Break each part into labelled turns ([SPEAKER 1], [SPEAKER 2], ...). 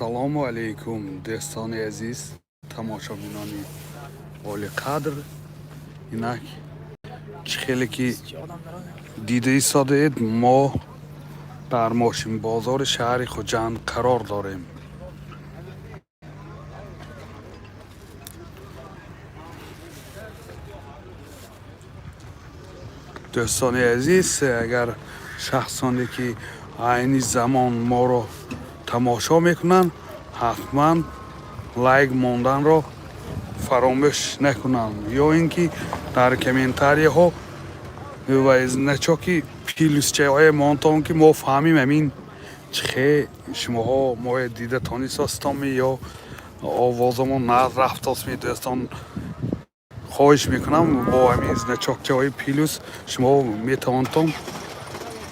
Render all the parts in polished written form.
[SPEAKER 1] Ассалому алайкум, дӯстони азиз, тамошобинони олиқадр. Инак, чӣ хеле ки дида истодаед, мо дар мошинбозори шаҳри Хуҷанд қарор дорем. Дӯстони азиз, агар шахсоне ки айни замон моро тамошо мекунанд, ҳатман лайк монданро фаромӯш накунанд ё ин ки дар комментарияҳо ва значоки плюсчаҳое монтон, ки мо фаҳмим, ҳамин чӣ хе шумоҳо моя дида тонистостонми ё овозамон нарафтостми. Дӯстон, хоҳиш мекунам, бо ҳамин значокчаҳои плюс шумо метавонтон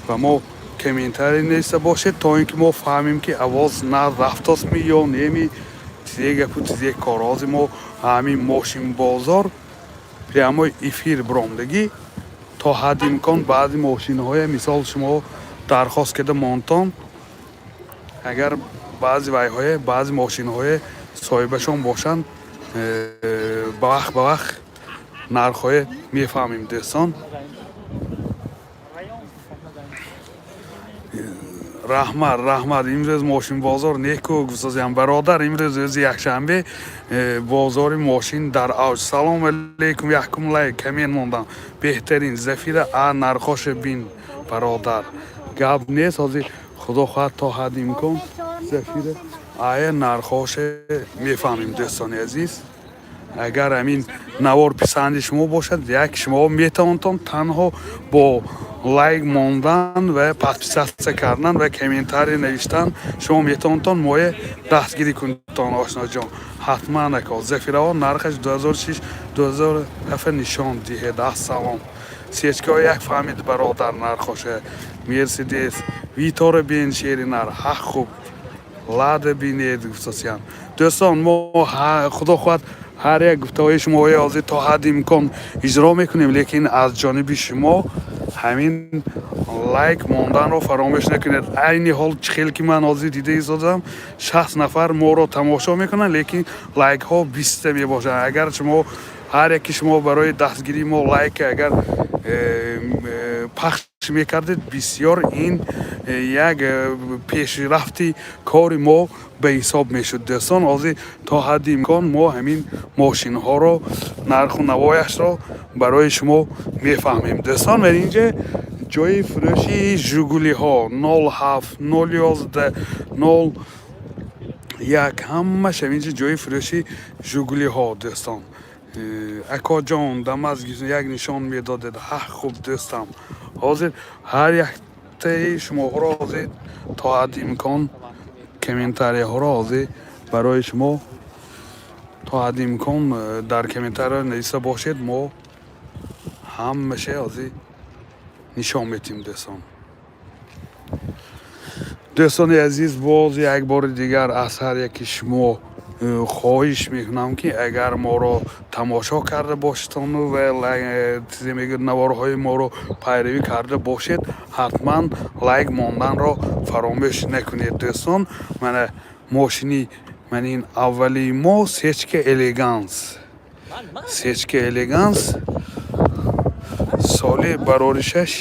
[SPEAKER 1] ба мо комментарий нависта бошед, то ин ки мо фаҳмем, ки овоз нарафтостми ё неми. Тизе гапу тизе кор. Ҳозир мо ҳамин мошинбозор прямой эфир биромдагӣ. То ҳадди имкон баъзи мошинҳое, мисол, шумо дархост карда монтон, агар баъзи вайҳое, баъзи мошинҳое соҳибашон бошанд, ба вақт ба вақт нархҳое мефаҳмем, дӯстон. Раҳмат, раҳмат. Имрӯз мошинбозор неку гуфтозиям, бародар. Имрӯз рӯзи якшанбе, бозори мошин дар авҷ. Салому алейкум. Якум лайк, коммент мондам. Беҳтарин Зафира А нархоша бин, бародар. Гап нест, ҳозир, худо хоҳад, то ҳадди имкон Зафира Ая нархоша мефаҳмем. Дӯстони азиз, агар ҳамин навор писанди шумо бошад, як шумо метавонтон танҳо бо лайк мондан ва подписаться кардан ва комментарий навиштан шумо метавонтон моя дастгирӣ кунтон. Ошноҷон, ҳатман ако, Зафираҳо нархаш 2006, 2007 нишон диҳед. Ассалом. Сечкаҳо як фаҳмид, бародар, нархоша. Мерседес Витора бин, шери нар ҳақ хуб. Лада бинед, гуфтосиям. Дӯстон, мо, худо хоҳад, ҳар як гуфтаҳои шумои ҳозир то ҳадди имкон иҷро мекунем, лекин аз ҷониби шумо ҳамин лайк монданро фаромӯш накунед. Айни ҳол, чӣ хел ки ман ҳозир дида истодам, 60 нафар моро тамошо мекунанд, лекин лайкҳо 20-та мебошанд. Агар шумо, ҳар яки шумо, барои дастгирии мо лайк агар пахш мекардед, бисёр ин як пешрафти кори мо ба ҳисоб мешуд. Дӯстон, ҳозир то ҳадди имкон мо ҳамин мошинҳоро нарху навояшро барои шумо мефаҳмем. Дӯстон, дар инҷа ҷои фурӯши Жигулиҳо 07, 011, 01, ҳамаш ҳаминҷа ҷои фурӯши Жигулиҳо. Дӯстон, акоҷон, Дамаз як нишон медодед. Ҳа, хуб, дӯстам, ҳозир ҳар яктаи шумоҳоро ҳозир то ҳадди имкон комментарияҳоро ҳозир барои шумо то ҳадди имкон дар комментария нависта бошед, мо ҳамаша ҳозир нишон метиҳем. Дӯстон, дӯстони азиз, боз як бори дигар аз ҳар яки шумо хоҳиш мекунам, ки агар моро тамошо карда бошедону ва чизе мегӯяд, наворҳои моро пайравӣ карда бошед, ҳатман лайк монданро фаромӯш накунед. Дӯстон, мана мошини ман, ин аввали мо Сечка Элеганс. Сечка Элеганс, соли бароришаш,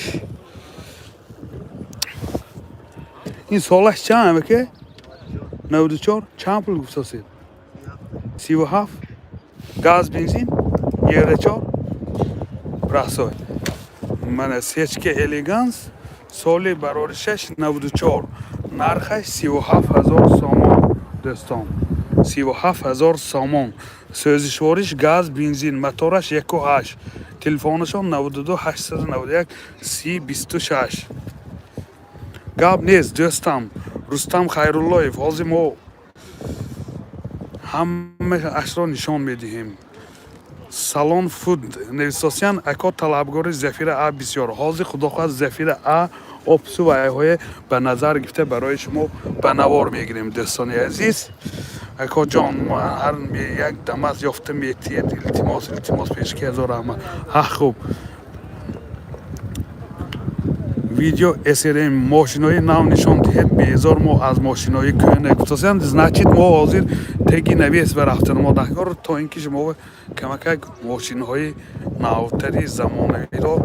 [SPEAKER 1] ин солаш чанд, аке? 94. Чанд пул гуфтосед? 37. Газ, бензин, евро 4, расой. Мана Сечка Элеганс, соли бароришаш 94, нархаш 37 000 сомон. Дӯстон, 37 000 сомон, сӯзишвориш газ, бензин, мотораш 1,8. Телефонашон 92 891 30 26. Гап нест, дӯстам Рустам Хайруллоев, ҳозир мо ҳамаашро нишон медиҳем. Салон фуд нависосиян. Ако, талабгори Зафира А бисёр. Ҳозир, худо хоҳад, Зафира А опсу вайҳое ба назар гирифта барои шумо ба навор мегирем. Дӯстони азиз, акоҷон, ҳар як Дамаз ёфта метиҳед, илтимос, илтимос, пешки ҳазор раҳмат. Ҳа, хуб. Видео СРМ мошинои нав нишон диҳед, безор мо аз мошинои кӯҳна гуфтасиям. Значит, мо ҳозир теги навес ба рафтан мо дар то ин ки шумо камакак мошинҳои навтари замонавиро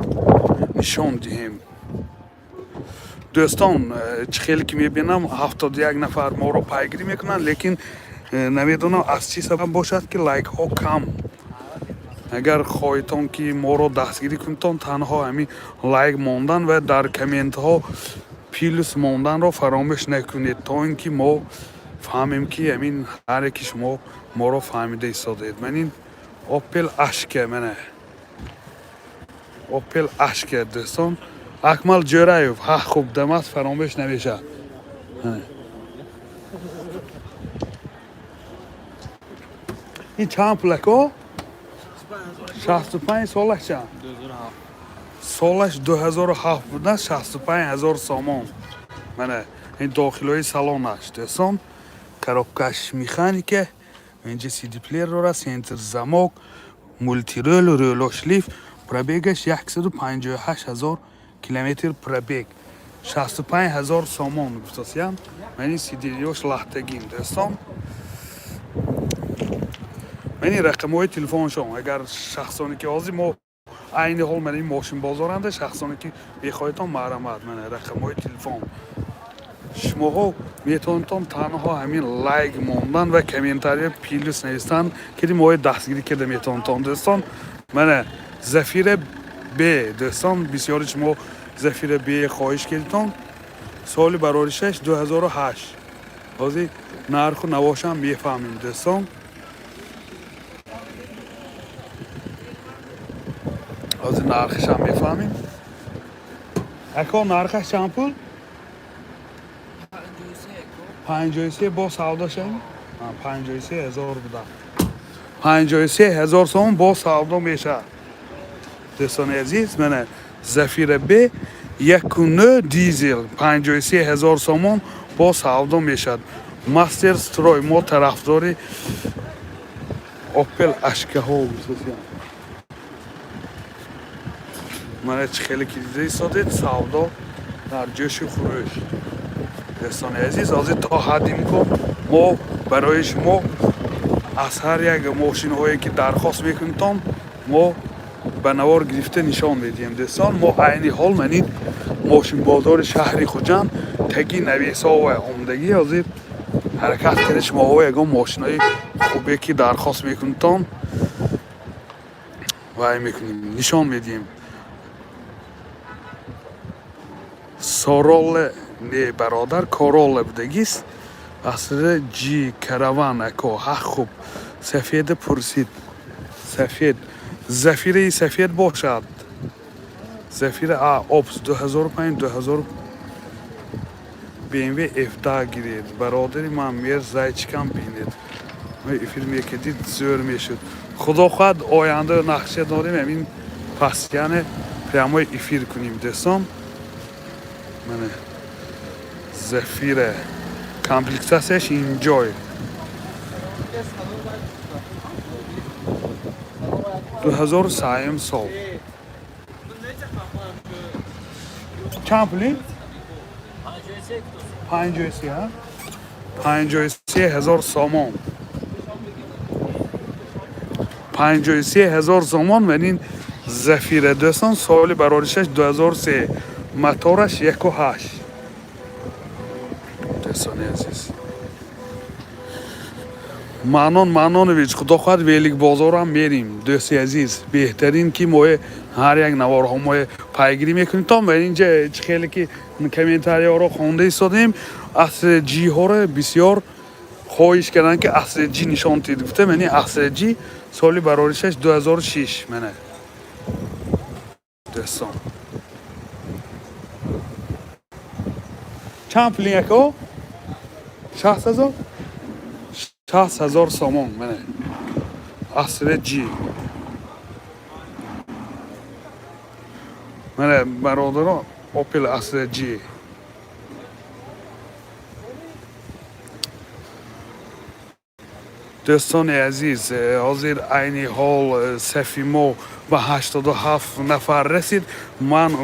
[SPEAKER 1] нишон диҳем. Дӯстон, чӣ хеле ки мебинам, 71 нафар моро пайгирӣ мекунанд, лекин намедонам, аз чӣ сабаб бошад, ки лайкҳо кам. Агар хоҳитон, ки моро дастгирӣ кунедтон, танҳо ҳамин лайк мондан ва дар комментҳо плюс монданро фаромӯш накунед, то ин ки мо фаҳмем, ки ҳамин ҳар яки шумо моро фаҳмида истодаед. Ман ин Опел Ашка, мана Опел Ашка, дӯстон. Акмал Ҷӯраев, ҳа, хуб, дамаст, фаромӯш намешавад. Ин чанд пул, ако? 65. Солаш чанд? Солаш 2007 буда, 65 000 сомон. Мана ин дохилҳои салонаш, дӯстон, коробкаш механика, инҷа сидиплеер дорад, центр замок, мультируль, рӯлош лифт. Пробегаш 158 000 километр пробег, 65 000 сомон гуфтасиям. Ман ин сидиёш лахтагин, дӯстон. Ман ин рақамҳои телефоншон, агар шахсоне ки ҳозир мо айни ҳол ман ин мошинбозоранда, шахсоне ки мехоҳедтон, марҳамат, мана рақамҳои телефон. Шумоҳо метавонедтон танҳо ҳамин лайк мондан ва комментария плюс навистан, ки моҳои дастгирӣ карда метавонедтон, дӯстон. Мана Зафира Б, дӯстон, бисёри шумо Зафира Б хоҳиш кардитон. Соли бароришаш 2008. Ҳозир нарху навошам мефаҳмем, дӯстон. Ҳозир нархишам мефаҳмем. Ако, нархаш чанд пул? 53. Бо савдо шавем, 53 000 буда, 53 000 сомон бо савдо мешавад, дӯстони азиз. Мана Зафира Б, 1,9 дизел, 53 000 сомон, бо савдо мешавад. Мастер Строй, мо тарафдори Опел Ашкаҳо. Мана чӣ хеле ки дида истодед, савдо дар ҷӯшу хурӯш, дӯстони азиз. Ҳозир то ҳадди имкон мо барои шумо аз ҳар як мошинҳое ки дархост мекунедтон, мо ба навор гирифта нишон медиҳем, дӯстон. Мо айни ҳол ман ин мошинбозори шаҳри Хуҷанд, таги навесова омдагӣ. Ҳозир ҳаракат карда шумоҳо ягон мошинои хубе ки дархост мекунедтон, вай мекунем, нишон медиҳем. Сороле не, бародар, Королле будагист. Асри Ҷи Караван, ако, ҳа, хуб. Сафеда пурсид, сафед, Зафираи сафед бошад, Зафира А Опс 2005, 2000. BMW F10 гиред, бародари ман. Мер зайчикам бинед, эфир мекардид, зӯр мешуд. Худо хоҳад, оянда нақша дорем, ҳамин пастяне прямой эфир кунем, дӯстон. Мана Зафира, комплектацияш инҷой, 2003 сол. Чанд пули? 53, 53 000 сомон, 53 000 сомон. Ман ин Зафира, дӯстон, соли бароришаш 2003, мотораш 1,8, дӯстони азиз. Маънон Маънонович, худо хоҳад, велик бозорам мерим, дӯсти азиз. Беҳтарин ки мои ҳар як наворҳо мои пайгирӣ мекунем. То ба инҷа чӣ хеле ки комментарияҳоро хонда истодем, Астра Ҷиҳоро бисёр хоҳиш карданд, ки Астра Ҷи нишон тид гуфтам. Яъне Астра Ҷи, соли бароришаш 2006. Мана, дӯстон, чанд пули, ако? 60 000, 60 000 сомон. Мана Астра Ҷи. Мана, бародаро, Опел Астра Ҷи. Дӯстони азиз, ҳозир айни ҳол сафи мо ба 87 нафар расид. Ман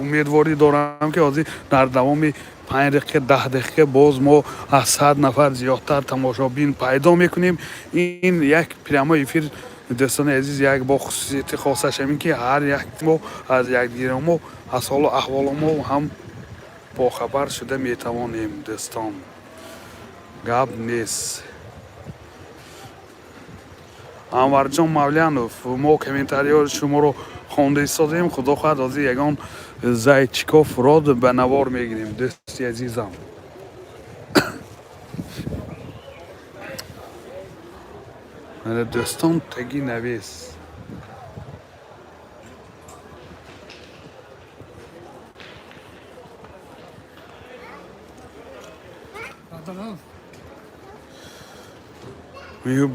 [SPEAKER 1] умедворӣ дорам, ки ҳозир дар давоми 5 дақиқа, 10 дақиқа боз мо аз 100 нафар зиёдтар тамошобин пайдо мекунем. Ин як прямой эфир, дӯстони азиз, як бо хусусияти хосаш ҳамин, ки ҳар як мо аз якдигари мо, аз ҳолу аҳволи мо ҳам бохабар шуда метавонем. Дӯстон, гап нест. Анварҷон Мавлянов, мо комментариҳои шуморо хонда истодем. Худо хоҳад, ҳозир ягон зайчиков род ба навор мегирем, дӯсти азизам. Дӯстон, таги навес.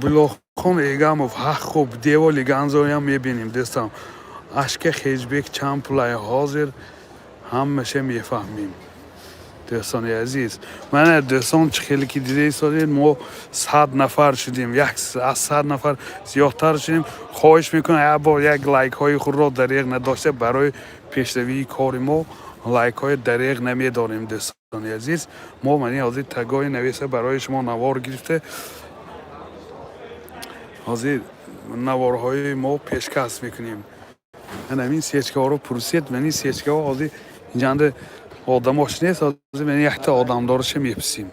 [SPEAKER 1] Булохон Эгамов, ҳақ, хуб, Деволи Ганзоям мебинем, дӯстам. Ашка хэтчбек чанд пулай? Ҳозир ҳамаша мефаҳмем, дӯстони азиз. Мана, дӯстон, чӣ хеле ки дида истодед, мо 100 нафар шудем, аз 100 нафар зиёдтар шудем. Хоҳиш мекунам, як бор як лайкҳои худро дареғ надошта. Барои пешравии кори мо лайкҳои дареғ намедорем, дӯстони азиз. Мо мани ҳозир тагои навеса барои шумо навор гирифта, ҳозир наворҳои мо пешкаш мекунем. Ҳамин сечкаҳоро пурсед. Мани сечкаҳо ҳозир инҷанда одамош нест. Ҳозир мани якта одамдорша мепурсем.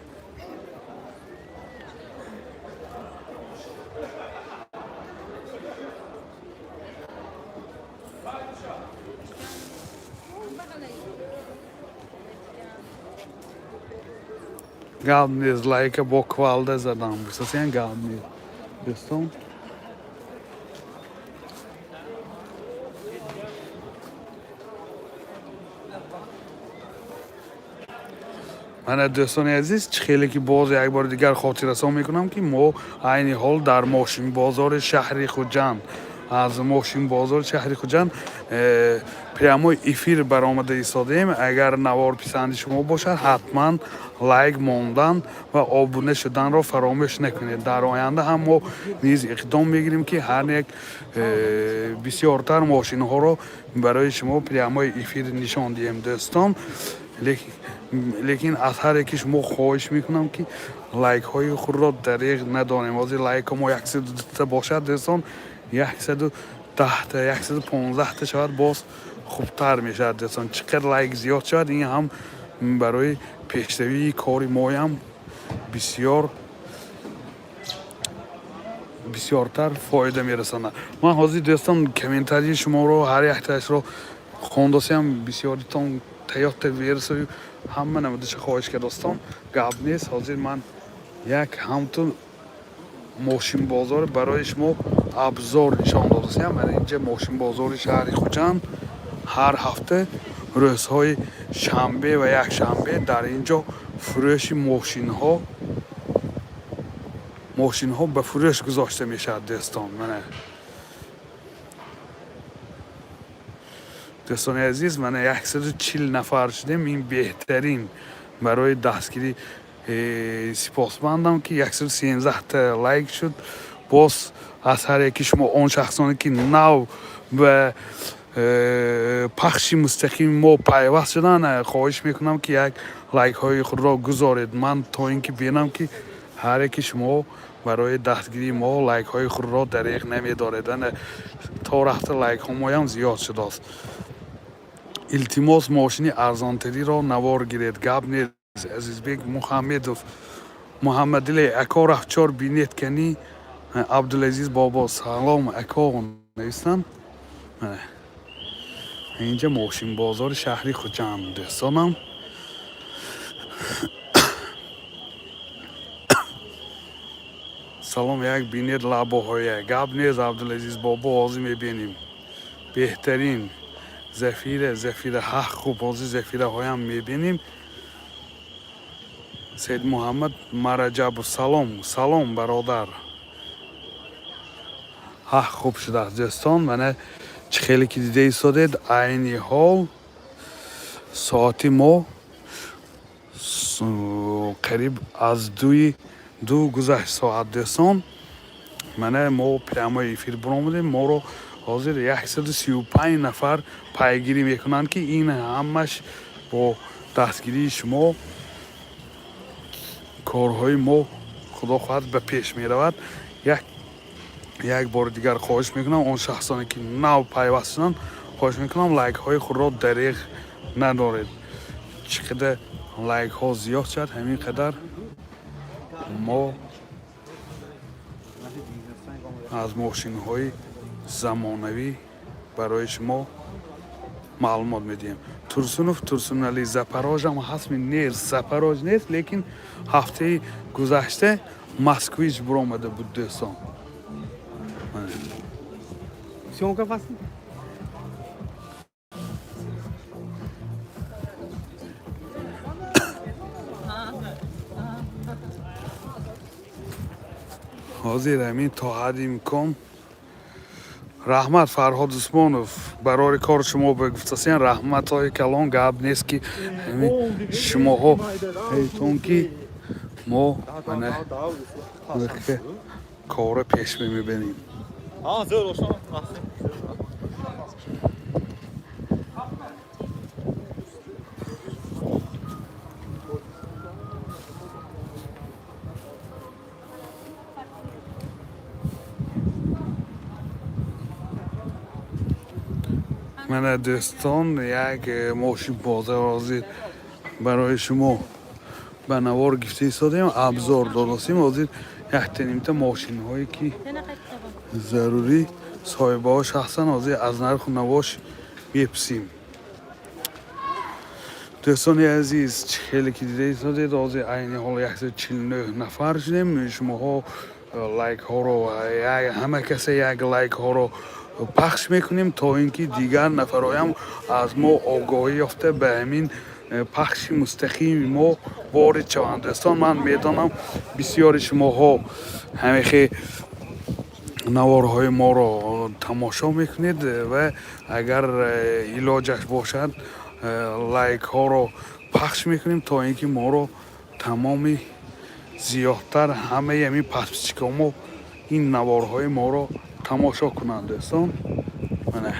[SPEAKER 1] Гап нест, лайка бо кувалда задам, бисосиян. Гап нест, дӯстон. Мана, дӯстони азиз, чӣ хеле ки боз як бори дигар хотиррасон мекунам, ки мо айни ҳол дар мошинбозори шаҳри Хуҷанд, аз мошинбозори шаҳри Хуҷанд прямой эфир баромада истодаем. Агар навор писанди шумо бошад, ҳатман лайк мондан ва обуна шуданро фаромӯш накунед. Дар оянда ҳам мо низ иқдом мегирем, ки ҳар як бисёртар мошинҳоро барои шумо прямой эфир нишон диҳем, дӯстон. Лекин аз ҳар яки шумо хоҳиш мекунам, ки лайкҳои худро дареғ надорем. Ҳозир лайкҳо мо 102та бошад, дӯстон, 110та, 115та шавад, боз хубтар мешавад. Дӯстон, чӣ қадр лайк зиёд шавад, ин ҳам барои пешравии кори моям бисёр бисёртар фоида мерасонад. Ман ҳозир, дӯстон, комментарии шуморо ҳар яктаашро хондосиам. Бисёритон Тойота Версаю ҳама намудаша хоҳиш кард, дӯстон. Гап нест, ҳозир ман як ҳамтун мошинбозор барои шумо обзор нишон додасиам. Мана, инҷа мошинбозори шаҳри Хуҷанд. Ҳар ҳафта рӯзҳои шанбе ва якшанбе дар ин ҷо фурӯши мошинҳо ба фурӯш гузошта мешавад, дӯстон. Мана, дӯстони азиз, мана, 140 нафар шудем. Ин беҳтарин барои дастгирӣ. Сипосмандам, ки 113та лайк шуд. Боз аз ҳар яки шумо, он шахсоне ки нав ба пахши мустақими мо пайваст шуданд, хоҳиш мекунам, ки як лайкҳои худро гузоред. Ман то ин ки бинам, ки ҳар яки шумо барои дастгирии мо лайкҳои худро дареғ намедоред. То рафта лайкҳо моям зиёд шудааст. Илтимос, мошини арзонтариро навор гиред. Гап нест, Азизбек Муҳаммедов. Муҳаммадиле ако, рафчор бинет кани. Абдулазиз бобо, салом, ако, навистанд. Инҷа мошинбозори шаҳри Хуҷанд, дӯстонам. Салом, як бинед лабоҳоя. Гап нест, Абдулазиз бобо, ҳозир мебинем. Беҳтарин Зафира, Зафира, ҳақ, хуб, ҳозир зафираҳоям мебинем. Саид Муҳаммад Мараҷабов, салом, салом, бародар. Ҳақ, хуб шудааст, дӯстон. Мана, чӣ хеле ки дида истодед, айни ҳол соати мо қариб аз 2-и 2 гузашт соат дӯстон. Мана мо прямой эфир баромадем, моро ҳозир 135 нафар пайгирӣ мекунанд, ки ин ҳамаш бо дастгирии шумо корҳои мо худо хоҳад ба пеш меравад. Як бори дигар хоҳиш мекунам, он шахсоне ки нав пайваст шуданд, хоҳиш мекунам лайкҳои худро дареғ надоред. Чӣ қадар лайкҳо зиёд шавад, ҳамин қадар мо аз мошинҳои замонавӣ барои шумо маълумот медиҳем. Турсунов Турсунали Запорожам ҳастми? Нест, Запорож нест, лекин ҳафтаи гузашта Москвич буромада буд дӯстон.
[SPEAKER 2] Съемка пасти?
[SPEAKER 1] Ҳозир ҳамин то ҳадди имкон. Раҳмат, Фарҳод Усмонов, барори кор шумо гуфтасен, раҳматҳои калон. Гап нест, ки ҳамин шумоҳо ҳейтон, ки мо мана кора пеш мебарем. Мана дӯстон, як мошинбозар ҳозир барои шумо ба навор гифта истодем, абзор додастем. Ҳозир яктанимта мошинҳое ки зарурӣ соҳибаҳош ҳастанд, ҳозир аз нарху навош мепурсем. Дӯстони азиз, чӣ хеле ки дида истодед, ҳозир айни ҳол 149 нафар шудем. Шумоҳо лайкҳоро, ҳама касе як лайкҳоро пахш мекунем, то ин ки дигар нафарҳоям аз мо огоҳӣ ёфта ба ҳамин пахши мустақими мо ворид шаванд. Дӯстон, ман медонам, бисёри шумоҳо ҳамихе наворҳои моро тамошо мекунед ва агар илоҷаш бошад, лайкҳоро пахш мекунем, то ин ки моро тамоми зиёдтар ҳамаи ҳамин подписчикҳо мо ин наворҳои моро тамошо кунанд. Дӯстон, мана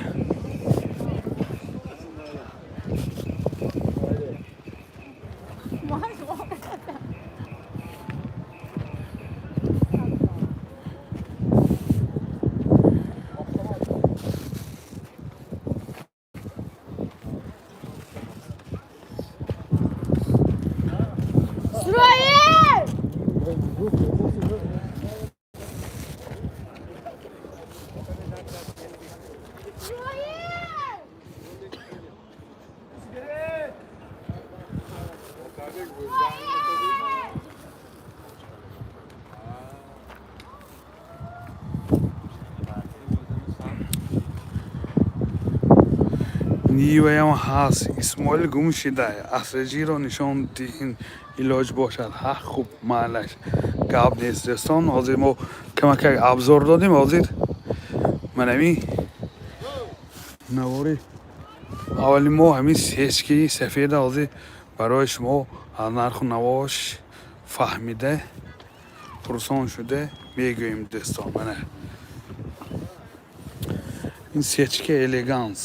[SPEAKER 1] Ниваям ҳаст. Исмоил гум шида, асраҷиро нишон диҳин, илоҷ бошад. Ҳа, хуб, майлаш, гап нест. Дӯстон, ҳозир мо камакак абзор додем. Ҳозир манами навори аввали мо ҳамин сечкаи сафеда ҳозир барои шумо аз нарху навош фаҳмида, пурсон шуда мегӯем. Дӯстон, мана ин сечка элеганс.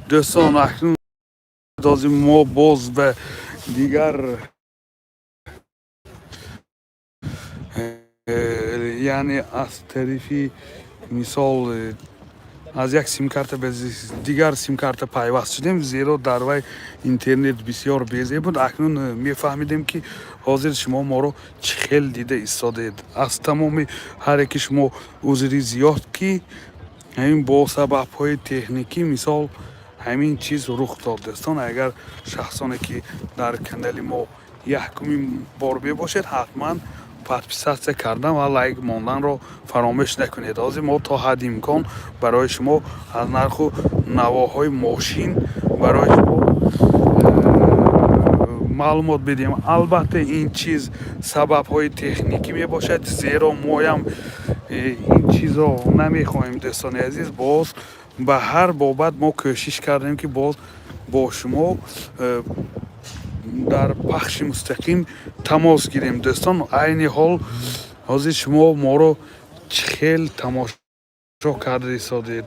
[SPEAKER 1] Дӯстон, акнун ҳозир мо боз ба дигар, яъне аз тарифи мисол аз як симкарта ба дигар симкарта пайваст шудем, зеро дар вай интернет бисёр безеб буд. Акнун мефаҳмидем, ки ҳозир шумо моро чӣ хел дида истодаед. Аз тамоми ҳар яки шумо узри зиёд, ки ҳамин бо сабабҳои техникӣ мисол Ҳамин чиз рух дод, дӯстон. Агар шахсоне, ки дар канали мо якумин бор мебошед, ҳатман подписаться кардан ва лайк монданро фаромӯш накунед. Ҳозир мо то ҳадди имкон барои шумо аз нарху навоҳои мошин барои шумо маълумот медиҳем. Албатта, ин чиз сабабҳои техникӣ мебошад, зеро моям ин чизро намехоҳем, дӯстони азиз. Боз ба ҳар бобат мо кӯшиш кардем, ки боз бо шумо дар пахши мустақим тамос гирем. Дӯстон, айни ҳол ҳозир шумо моро чӣ хел тамошо карда истодед?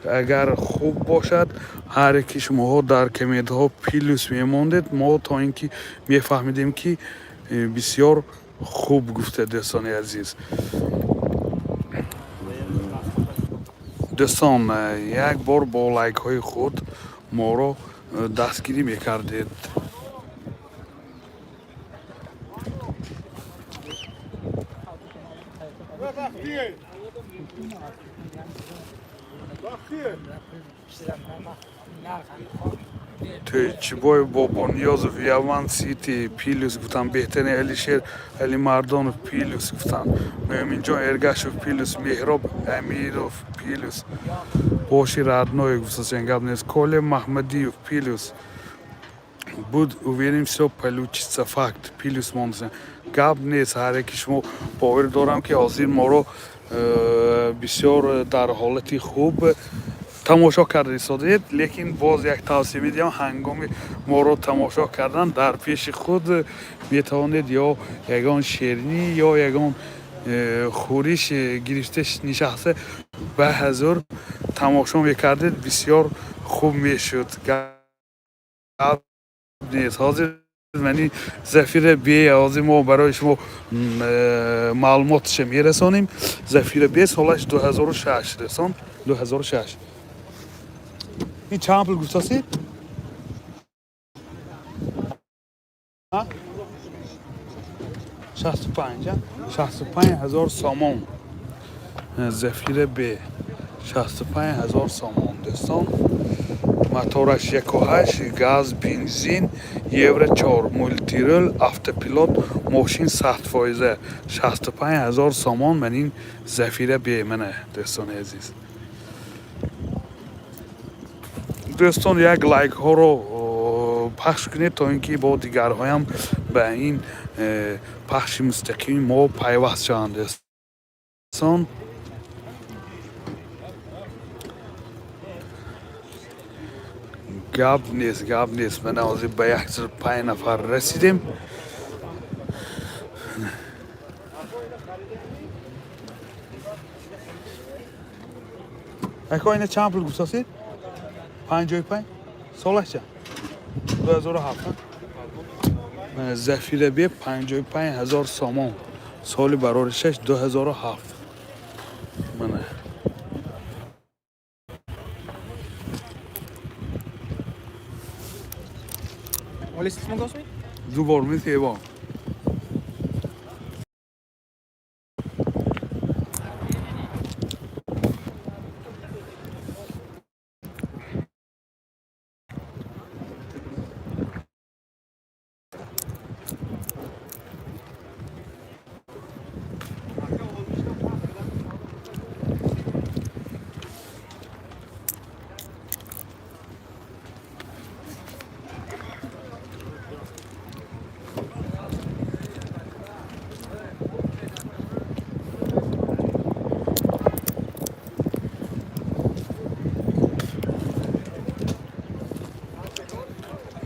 [SPEAKER 1] Агар хуб бошад, ҳар яки шумоҳо дар комментҳо плюс мемондед, мо то ин ки мефаҳмидем, ки бисёр хуб гуфта, дӯстони азиз. Дӯстон, як бор бо лайкҳои худ моро дастгирӣ мекардед. Чибой Бобониёзов, Яван Сити, плюс гуфтам. Беҳтарин Алишер Алимардонов плюс гуфтам. Мӯминҷон Эргашев плюс, Меҳроб Амиров плюс, боши родной гуфтасен, гап нест. Коле Маҳмадиев плюс, будь уверен, всё получится, факт, плюс мондасен, гап нест. Ҳар яки шумо, боварӣ дорам, ки ҳозир моро бисёр дар ҳолати хуб тамошо карда истодед. Лекин боз як тавсия медиҳам: ҳангоми моро тамошо кардан дар пеши худ метавонед ё ягон ширинӣ, ё ягон хӯриш гирифта нишаста ба ҳазур тамошо мекардед, бисёр хуб мешуд. Гап нест. Ҳозир мани Зафира Б, ҳозир мо барои шумо маълумоташа мерасонем. Зафира Б, солаш 2006, дӯстон, 2006. Ин чанд пул гуфтасед? А? 65, а? 65 000 сомон. Зафира Б, 65 000 сомон, дӯстон. Мотораш 1,8, газ, бензин, евро 4, мультирул, автопилот, мошин 100%, 65 000 сомон. Ман ин Зафира Б, мана, дӯстони азиз. Дӯстон, як лайкҳоро пахш кунед, то ин ки бо дигарҳоям ба ин пахши мустақими мо пайваст шаванд, дӯстон. Гап нест, гап нест. Мана, ҳозир ба 105 нафар расидем. Ако, ина чанд пул гуфтасед? 55. Солаш чанд? 2007. Зафира Б, 55 000 сомон, соли бароришаш 2007, мана.
[SPEAKER 2] Олесиз госми?
[SPEAKER 1] Ду бор ми, се бор.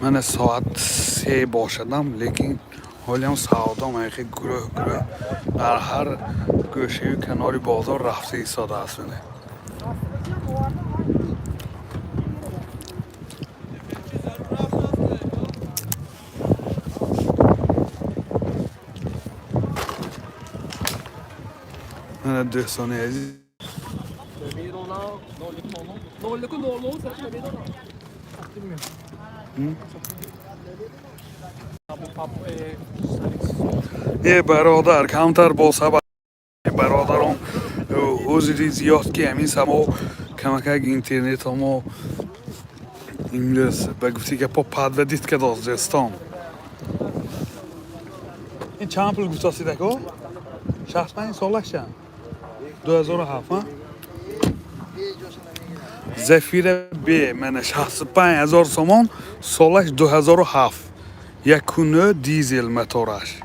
[SPEAKER 1] Мана, соат 3 бошадам, лекин ҳолиам савдом аяхе гурӯҳ гурӯҳ дар ҳар гӯшаю канори бозор рафта истодааст. Мана, мана, дӯстони азиз. Е, бародар, камтар бо сабаб, бародарон, узри зиёд, ки ҳамин само камакак интернетамо Имрӯз ба гуфти гапо подводить кардост, дӯстон. Ин чанд пул гуфтостид, ако? 65, солаш чанд? 2007, а? Зафира Б, мана, 65 000 сомон, солаш 2007, 1,9 дизел мотораш.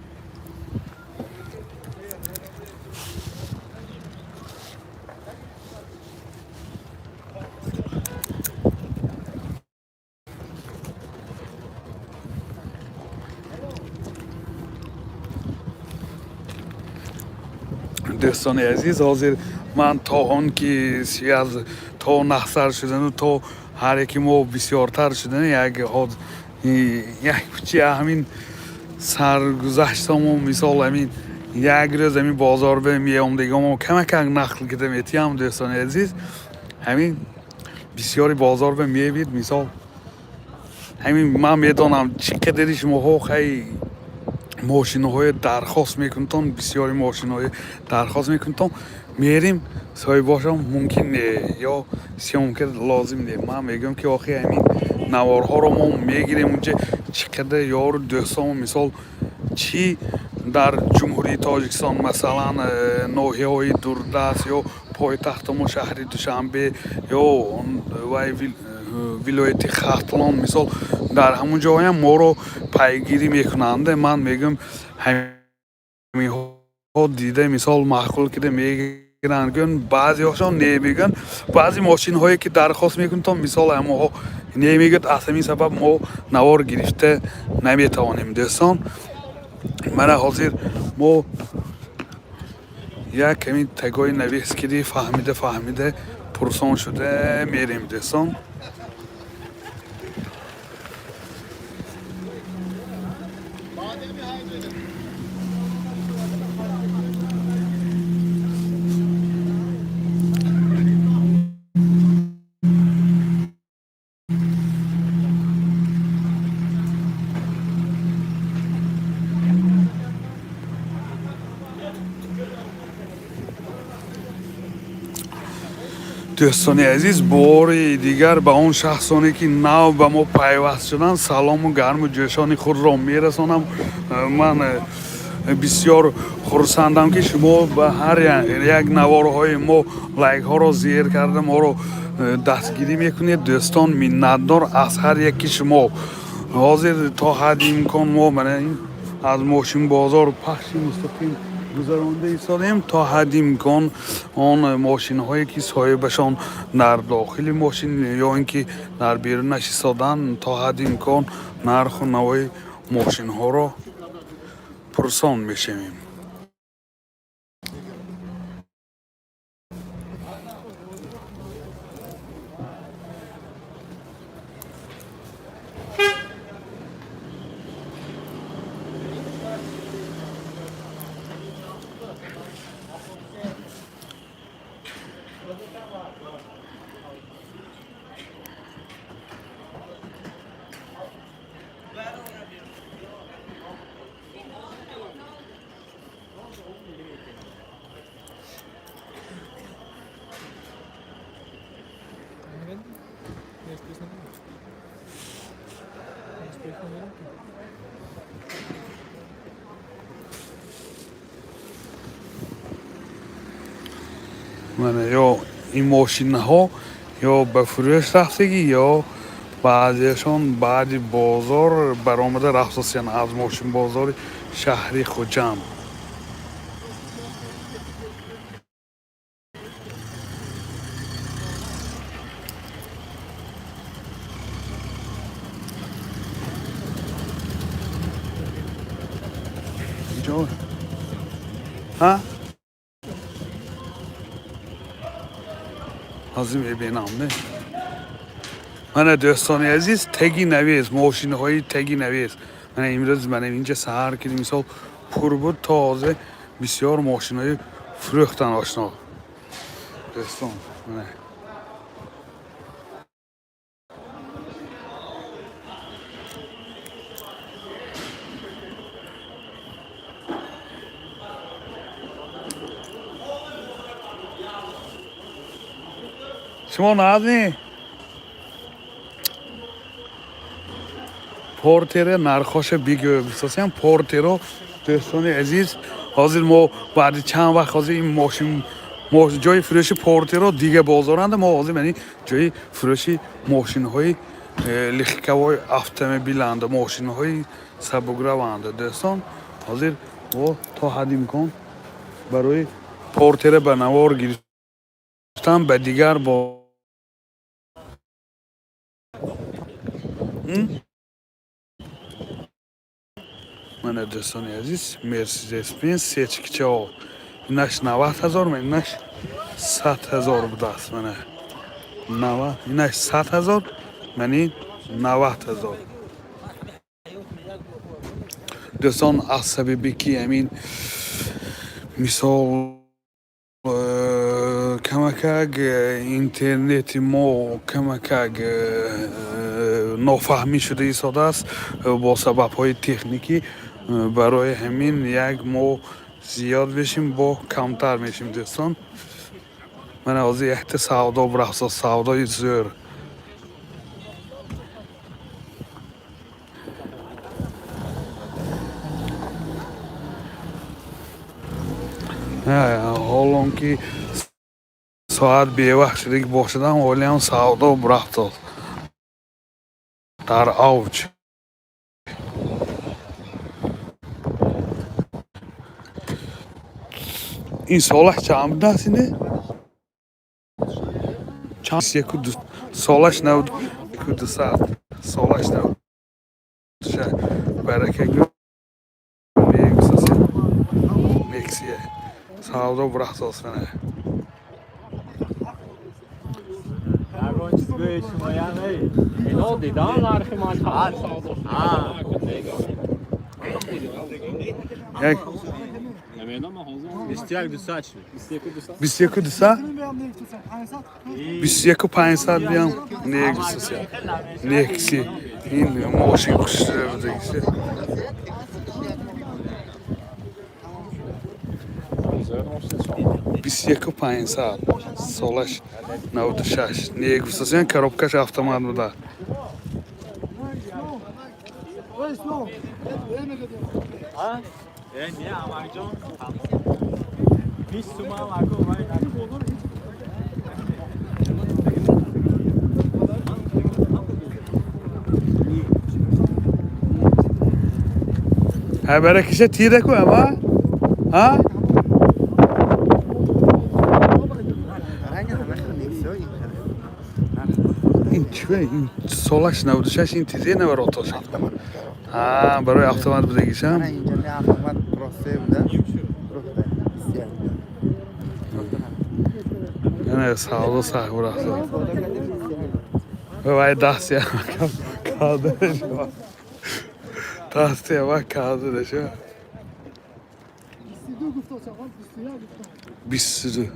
[SPEAKER 1] Дӯстони азиз, ҳозир ман то он ки аз то нахсар шудану то ҳар яки мо бисёртар шудани як як чи ҳамин саргузаштамо, мисол, ҳамин як рӯз ҳамин бозор ба меомдагомо камакак нақл кида метиҳам. Дӯстони азиз, ҳамин бисёри бозор ба мебид, мисол, ҳамин ман медонам, чӣ қадари шумоҳо хай мошинаҳое дархост мекунтон, бисёри мошинаҳое дархост мекунтон, мерим, соҳибошон мумкин не ё съёмка лозим не. Ман мегӯям, ки охи ҳамин наворҳоро мо мегирем, унҷа чӣ қадар ёру дӯстомо, мисол, чӣ дар Ҷумҳурии Тоҷикистон, масалан, ноҳияҳои дурдаст ё пойтахтамо шаҳри Душанбе ё вай вилояти Хатлон, мисол, дар ҳамон ҷоям моро пайгирӣ мекунанд. Ман мегӯям, ҳаминҳо дида, мисол, маъқул кида мегиранд, гӯянд, баъзеҳошон не мегӯянд. Баъзе мошинҳое ки дархост мекунтон, мисол, ҳамоҳо не мегӯяд. Аз ҳамин сабаб мо навор гирифта наметавонем. Дӯстон, мана ҳозир мо як ками тагои навес киди фаҳмида фаҳмида пурсон шуда мерем, дӯстон. Дӯстони азиз, бори дигар ба он шахсоне, ки нав ба мо пайваст шуданд, салому гарму ҷӯшони худро мерасонам. Ман бисёр хурсандам, ки шумо ба ҳар як наворҳои мо лайкҳоро зер карда, моро дастгирӣ мекунед. Дӯстон, миннатдор аз ҳар яки шумо. Ҳозир то ҳадди имкон мо мана ин аз мошинбозор пахши мустақим гузаронда истодем. То ҳадди имкон он мошинҳое, ки соҳибашон дар дохили мошин ё ин ки дар берунаш истоданд, то ҳадди имкон нарху навои мошинҳоро пурсон мешавем. Мана, ё ин мошинаҳо ё ба фурӯш рафтагӣ, ё баъзеашон баъди бозор баромада рафтасиян аз мошинбозори шаҳри Хуҷанд. Инҷо ҳа ҳозир мебинам, не? Мана, дӯстони азиз, теги навес, мошинаҳои теги навес. Мана, имрӯз мана инҷа саҳар ки, мисол, пур буд, то ҳозир бисёр мошинаҳои фурӯхтан, ошно дӯстон, мана. Шумо нағзӣ? Портере нархоша бигӯ гуфтасиям. Портеро, дӯстони азиз, ҳозир мо баъди чанд вақт ҳозир ин мошин ҷои фурӯши Портеро дига бозоранда. Мо ҳозир мани ҷои фурӯши мошинҳои легковой автомобиланда, мошинҳои сабукраванда. Дӯстон, ҳозир мо то ҳадди имкон барои Портера ба навор гирифтан ба дигар бо мана, дӯстони азиз, Мерседес Бенз сечкичао, инаш 90 000, инаш 100 000 будааст. Мана, навад, инаш 100 000, мани 90 000. Дӯстон, аз сабаби ки ҳамин мисол камакак интернети мо камакак нофаҳмӣ шуда истодааст бо сабабҳои техникӣ, барои ҳамин як мо зиёд мешим, бо камтар мешим. Дӯстон, мана ҳозир якта савдо рафта, савдои зӯр. Ҳолон ки соат бевақт шудагӣ бошадам, ҳолиам савдо рафтод дар авҷ. Ин солаш чанд будааст? Ине чанд яку солаш 92 200, солаш 96. Барака, Нексия савдо рафтост, мана.
[SPEAKER 3] Ягон чиз гӯед шумоям, эй.
[SPEAKER 4] Ино дидан нархи ман чанд савдо.
[SPEAKER 1] Як
[SPEAKER 4] Намедонам ҳозир.
[SPEAKER 3] 21 200 шуд.
[SPEAKER 4] 21 200.
[SPEAKER 1] 21 200, 21 500 биям. Негусася, Некси, ин мошин хушрӯ будагиси. 21 500, солаш 96. Негусася, коробкаш автомат буда.
[SPEAKER 3] Э, не, амакҷон. 20 сумам ако вай накун.
[SPEAKER 1] Ҳа, баракиша тираку ама ҳа.
[SPEAKER 2] Ранг ҳама хел Нексио ин хел.
[SPEAKER 1] Ин чӣ, ин солаш 96, ин тизе наваротош.
[SPEAKER 2] Автомат.
[SPEAKER 1] Ҳа, барои автомат будагишам.
[SPEAKER 2] Ана инҷа не, автомат просто буда. Просто 21.
[SPEAKER 1] Ана савдо сахт рафтод. Вай, даст калда, даст ява калда ша. 22.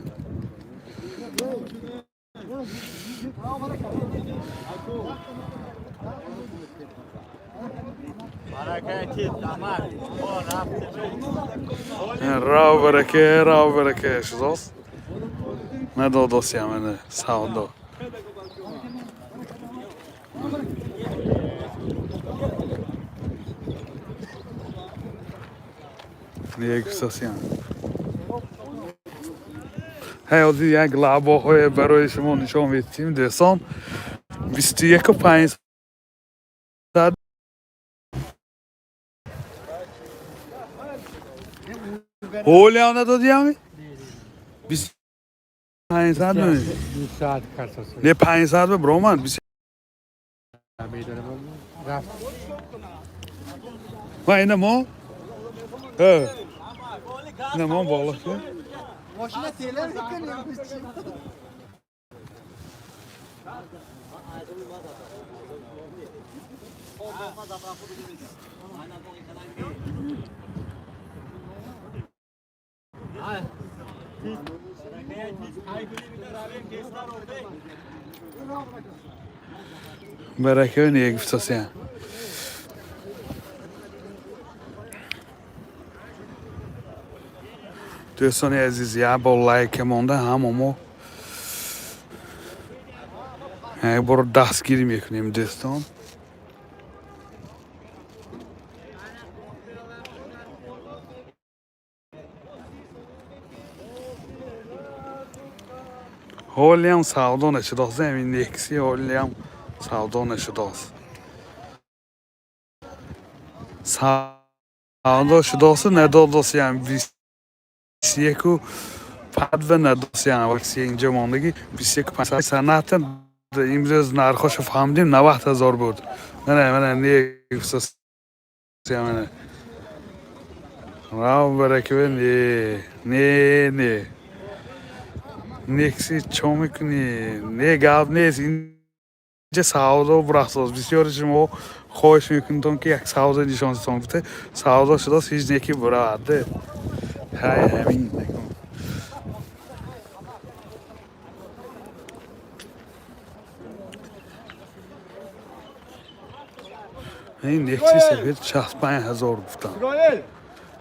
[SPEAKER 3] Баракаи тит, амак. О, рафти.
[SPEAKER 1] Рав бараке, рав бараке шудост, надодосиям. Ана савдо. Негусасиям. Ҳай, ҳозир як лабоҳое барои шумо нишон медиҳем, дӯстон. 21 500. Ҳолиам надодиами 25 500.
[SPEAKER 5] Саат картасы.
[SPEAKER 1] Не, 500 ба бромад.
[SPEAKER 5] Медонам. Рафт.
[SPEAKER 1] Ва ина мо ина мо боло.
[SPEAKER 2] Мошина телер мекунем.
[SPEAKER 1] Барака, не гуфтасиям. Дӯстони азиз, як бор лайка монда, ҳамо мо як бор дастгирӣ мекунем, дӯстон. Ҳолиам савдо нашудааст. Ҳамин Некси ҳолиам савдо нашудааст. Савдо шудааст, надодосиям 21 пад ва надосиям вакси инҷа мондагӣ 21 500. Саната имрӯз нархошо фаҳмидем, 90 000 буд. Мана, мана, не гуфтасиям, мана. Рав баракаве, не, не, не. Некси чо мекунӣ? Не, гап нест. Инҷа савдо бурафтааст. Бисёри шумо хоҳиш мекунедон, ки як савдо нишонтон гуфта, савдо шудааст, ҳеҷ неки буравад. Ҳай, ҳамин. Ин Некси сефед 65 000 гуфтам.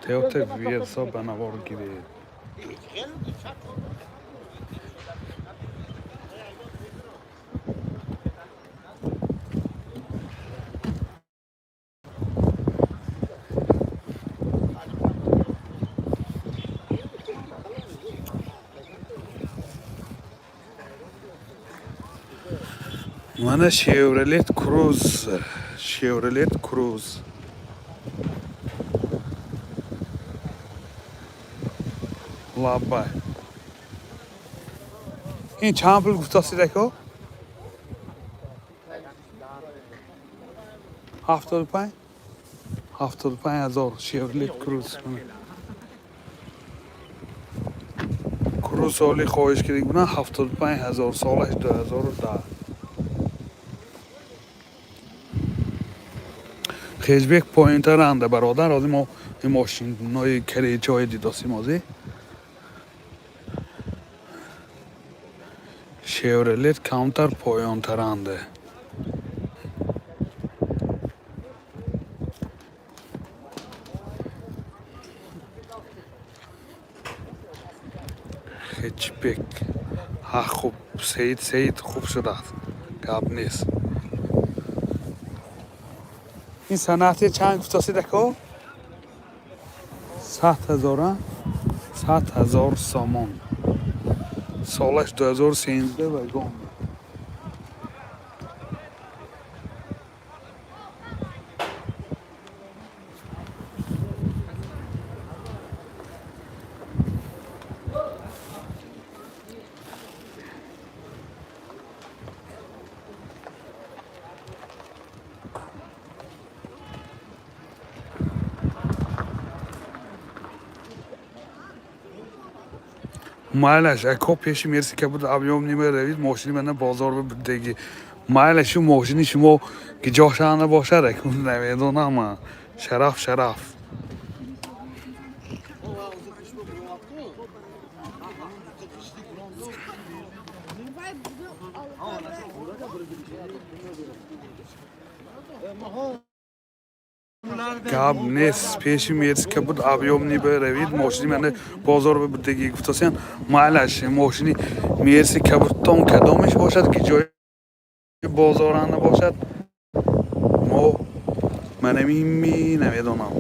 [SPEAKER 1] Теота Верса ба навор гиред. Мана Шевролет Круз, Шевролет Круз. Лаббай. Ин чанд пул гуфтастед, ако? 75? 75 000 Шевролет Круз. Круз соли хоҳиш кардик буда, 75 000, солаш 2010. Хэтчбек поёнтаранда, бародар. Ҳозир мо ин мошинои кореячаҳое дидосим. Ҳозир Шевролет камтар поёнтаранда. Хэтчбек ҳа, хуб, сеид, сеид, хуб шудааст, гап нест. Ин Сонати чанд гуфтасид, ако? 100 000-а? 100 000 сомон. Солаш 2013, вагон. Майлаш, ако, пеши Мерси кабуд объём нимеравид, мошини мана бозор бидеги. Майлаш, шу мошини шумо ки ҷошаанда бошад, аку намедонам. Ман. Шараф, шараф. Гап нест, пеши Мерси кабуд объём нибаравид, мошини мана бозор бидеги гуфтасиян. Майлаш, мошини Мерси кабудтон кадомеш бошад, ки ҷои бозоранда бошад, мо манамими намедонам.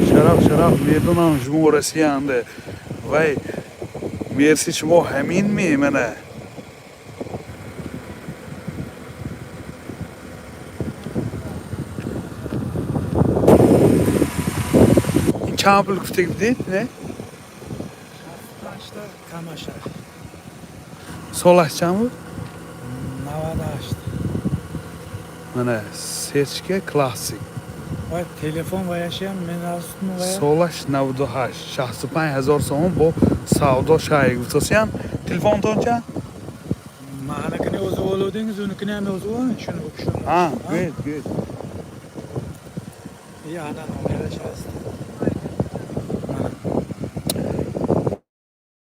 [SPEAKER 1] Шараф, шараф, медонам, шумо Россиянде. Вай Мерси шумо ҳамин ми, мана. Ин чанд пул гуфта будед, не?
[SPEAKER 5] Панҷта камаша.
[SPEAKER 1] Солаш чанд буд?
[SPEAKER 5] 98.
[SPEAKER 1] Мана сечка классик.
[SPEAKER 5] Вай телефон ваяшиам меназутун вая.
[SPEAKER 1] Солаш 98, 65 000 сомон бо савдо шай гуфтасиян. Телефонтон чанд?
[SPEAKER 5] Манакини o'zi oluvdingiz, unikini ham o'zi oling, shuni shuni.
[SPEAKER 1] А, гӯед, гӯед.
[SPEAKER 5] И ana nomeri shast.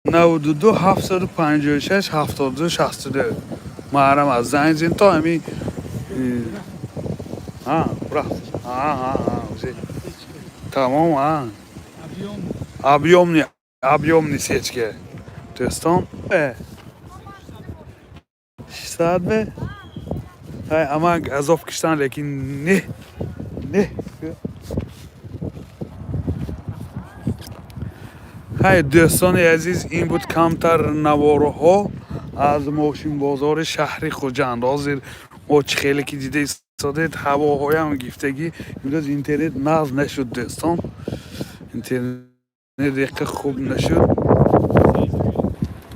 [SPEAKER 1] 92 756 72 62. Маҳрам аст. Занг зин то ҳами. А, рафт. А, а, а, тамом, а.
[SPEAKER 5] Объем.
[SPEAKER 1] Объёмни. Объёмный сечка, дӯстон. 600 бе амак азоб киштан, лекин не, не. Хай, дӯстони азиз, ин буд камтар наворҳо аз мошинбозори шаҳри Хуҷанд. Ҳозир мо чӣ хеле ки дида истодед, ҳавоҳоям гифтагӣ. Имрӯз интернет нағз нашуд, дӯстон, интернет яқа хуб нашуд.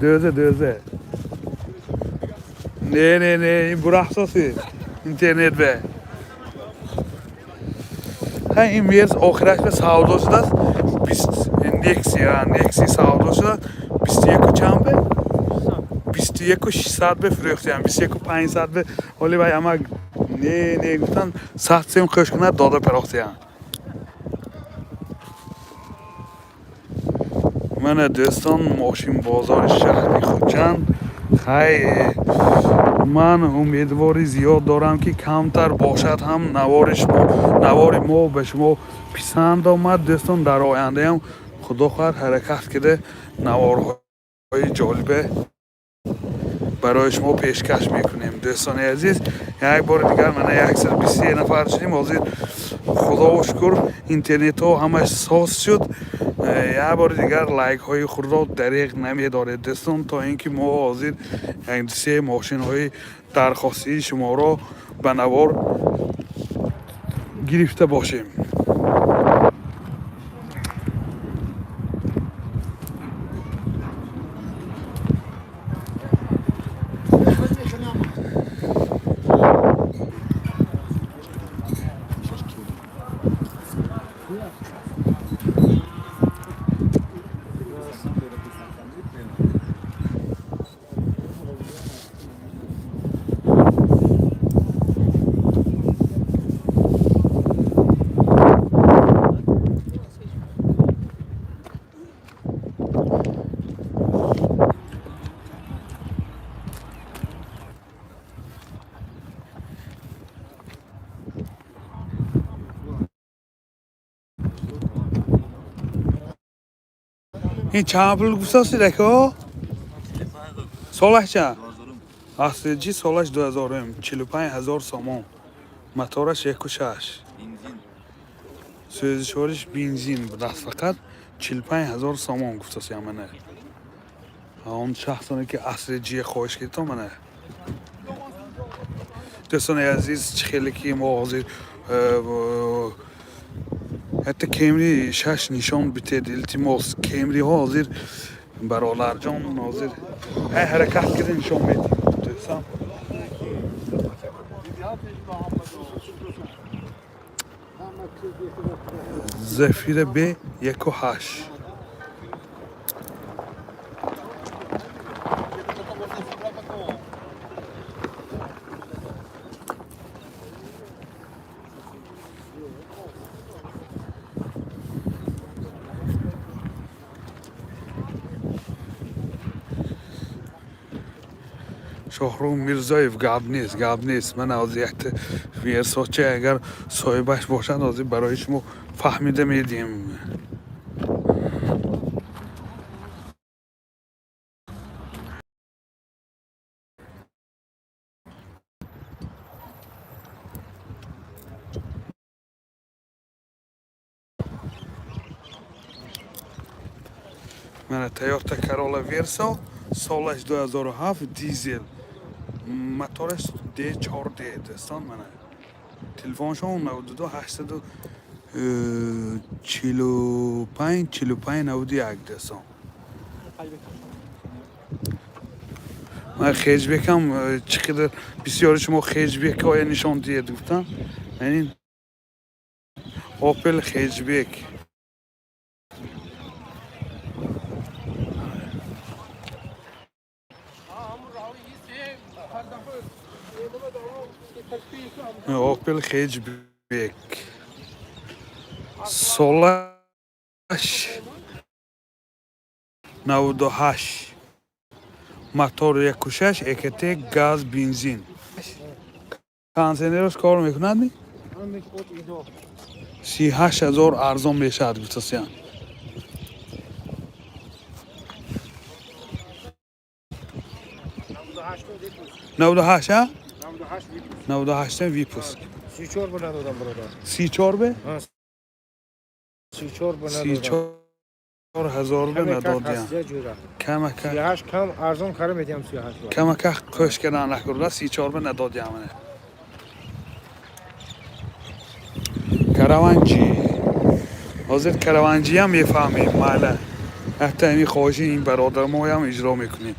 [SPEAKER 1] Дӯзе, дӯзе, не, не, не, ин бураҳсоси интернет бе. Ҳай, ин мерз охираш ба савдо шудааст. Бист Нексия, Некси савдо шудааст. 21 чанд бе? 21 600 бе фурӯхтиям, 21 500 бе. Ҳоли вай амак не, не гуфтан, 100 сем хӯш кунад, дода парохтиям. Мана, дӯстон, мошинбозори шаҳри Хуҷанд. Хай, ман умедвори зиёд дорам, ки камтар бошад ҳам навори шумо, навори мо ба шумо писанд омад, дӯстон. Дар ояндаам, худо хоҳад, ҳаракат кида наворҳои ҷолибе барои шумо пешкаш мекунем. Дӯстони азиз, як бори дигар, мана, 123 нафар шудем ҳозир. Худоро шукр, интернетҳо ҳамаш соз шуд. Як бори дигар лайкҳои худро дареғ намедоред, дӯстон, то ин ки мо ҳозир як се мошинҳои дархостии шуморо ба навор гирифта бошем. Ин чанд пул гуфтасид, ако? Солаш чанд? Асҷи солаш 2000, 45 000 сомон, мотораш 1,6, сӯзишвориш бензин будааст. Фақат 45 000 сомон гуфтаси. Мана, он шахсоне ки асри хоҳиш кардито. Мана, дӯстони азиз, чӣ хеле ки мо ҳозир ҳатто Кемри шаш нишон битед, илтимос. Кемриҳо ҳозир, бародарҷон, ҳозир ҳай ҳаракат кида нишон медиҳем, дӯстон. Зафира Б 1,8. Шоҳрух Мирзоев, гап нест, гап нест. Ман ҳозир якта Версоча, агар соҳибаш бошад, ҳозир барои шумо фаҳмида медиҳем. Мана, Тойота Corolla Verso, солаш 2007, дизел, мотораш D4D, дӯстон. Мана, телефоншон 92 845 45 91, дӯстон. Ман хеҷбекам чӣ қадар бисёри шумо хеҷбекҳоя нишон диҳед гуфтам. Яъне Опел хеҷбек. Опел хеҷбек, солаш 98, мотор 1,6 ЭКТ, газ, бензин. Кондиционераш кор мекунад ми? 38 000 арзон мешавад, гуфтасиян. 98 ҳа? 98 выпуск.
[SPEAKER 6] 34 ба надодам, бародар.
[SPEAKER 1] 34 бе?
[SPEAKER 6] 34 ба надодам.
[SPEAKER 1] 34 ҳазор бе надодиям. Камака.
[SPEAKER 6] 38 кам арзон кара медиҳам 38 ба.
[SPEAKER 1] Камака қӯш кардан накурда 34 бе надодиям. Караванҷи. Ҳозир караванҷиам мефаҳмем, майла. Ҳатто ҳамин хоҳиши ин бародар моям иҷро мекунем.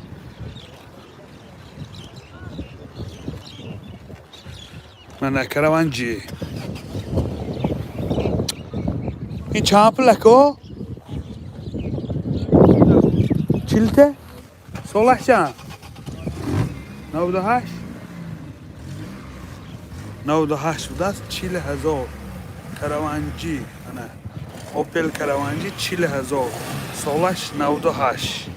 [SPEAKER 1] Мана караванҷи. Ин чанд пул ако? Чилта? Солаш чанд? 98? 98 будааст, 40 ҳазор. Караванҷи, ана. Опел Караванҷи 40 ҳазор. Солаш 98.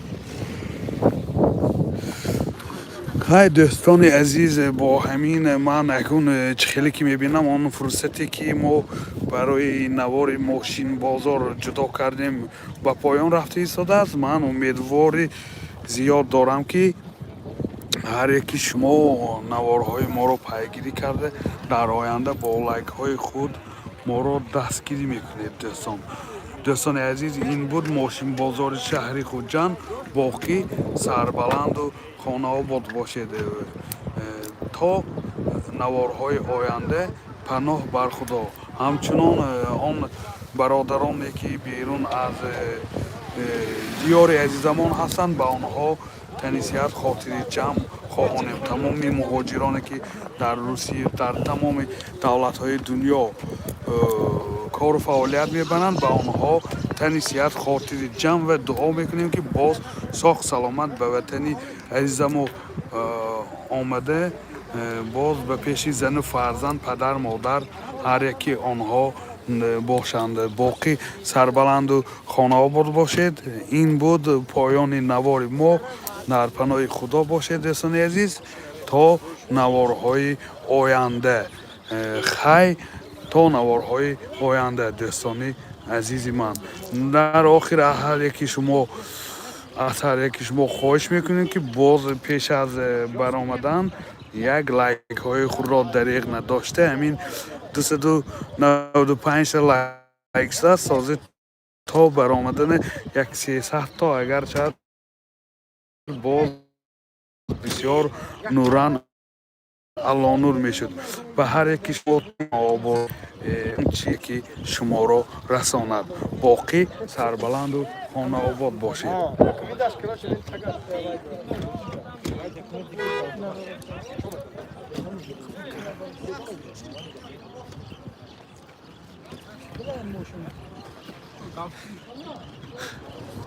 [SPEAKER 1] Хай, дӯстони азиз, бо ҳамин ман акун чӣ хеле ки мебинам, он фурсате ки мо барои навори мошинбозор ҷудо кардем, ба поён рафта истодааст. Ман умедвори зиёд дорам, ки ҳар яки шумо наворҳои моро пайгирӣ карда, дар оянда бо лайкҳои худ моро дастгирӣ мекунед. Дӯстони азиз, ин буд мошинбозори шаҳри Хуҷанд. Боқӣ сарбаланду хонаобод бошед. То наворҳои оянда, паноҳ бар Худо. Ҳамчунон он бародароне ки берун аз диёри азизамон ҳастанд, ба онҳо тани сиҳат, хотири ҷамъ хоҳонем. Тамоми муҳоҷироне ки дар Русия, дар тамоми давлатҳои дунё кору фаъолият мебаранд, ба онҳо тани сиҳат, хотири ҷамъ ва дуо мекунем, ки боз соғ саломат ба ватани азизамо омада, боз ба пеши зану фарзанд, падар, модар ҳар яки онҳо бошанд. Боқӣ сарбаланду хонаобод бошед. Ин буд поёни навори мо. Дар паноҳи Худо бошед, дӯстони азиз, то наворҳои оянда. Хай, то наворҳои оянда, дӯстони азизи ман. Дар охир ҳар яки шумо, аз ҳар яки шумо хоҳиш мекунем, ки боз пеш аз баромадан як лайкҳои худро дареғ надошта, ҳамин 295 лайк шудааст, созед то баромадани як 300 то агар шавад, боз бисёр нуран аллонур мешуд. Ба ҳар яки шумо обод чие ки шуморо расонад. Боқӣ сарбаланду хонаобод бошед.